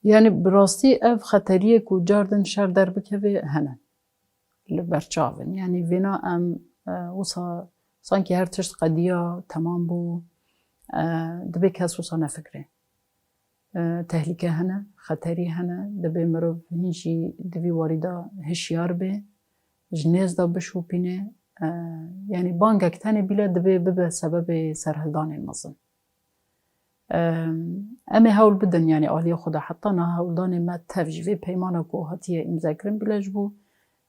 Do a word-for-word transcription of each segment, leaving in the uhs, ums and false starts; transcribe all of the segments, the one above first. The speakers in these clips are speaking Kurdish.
Yani bi rastî ev xeteriyê ku cardin şer derbikeve hene. Li ber çav in. Yani vêna em, e, wisa sankî her tişt qediya, temam bû. E, dibê kes wisa nefikre. E, tehlîke hene, xeterî hene. Dibê mirov hîn jî di vî warî de hişyar be. Ji nêz de bişopîne. E, yani bangek tenê bîle dibê bibe sebebê serhildanên mezin. Em ê hewl bidin, yani aliyê xwe de heta niha hewldanê me tev jî vê peymana ku hatiye îmzekirin bile ji bo,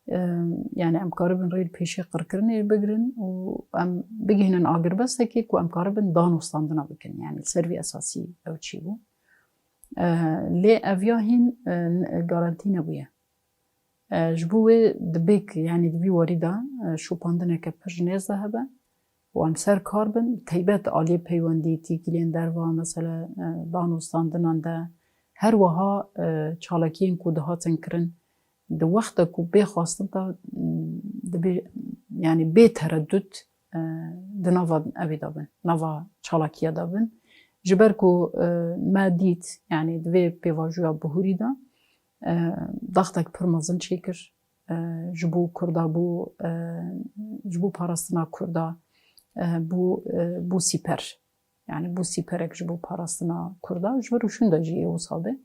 em, yani em karibin rê li pêşê qirkirinê bigirin û em bigihînin agirbestekê ku em karibin danûstandina bikin. Yani li ser vî esasî ew çî bû. E, lê ev ya hîn, e, n-, garantî nebûye. E, ji bo wê dibê ku, yanî di vî warî de, e, şopandineke pir ji nêz de hebe û em ser kar bin, taybet aliyê peywendî, têkiliyên derva, mesela, e, danûstandinan de, her wiha, e, çalakiyên ku dihatin kirin, di wexta ku bê xwestin de, m, dibê, yanî bê teredût, e, di nava evî de bin, nava çalakiya de bin. Ji ber ku, e, me dît, yanî di vê pêvajoya bihurî de, e, daxtek pir mezin çêkir, e, ji bo Kurda, bo, e, ji bo parastina Kurda, e, bû, e, bû sîper. Yani bû sîperek ji bo parastina Kurda, ji vir û şûnda jî yê wisa be.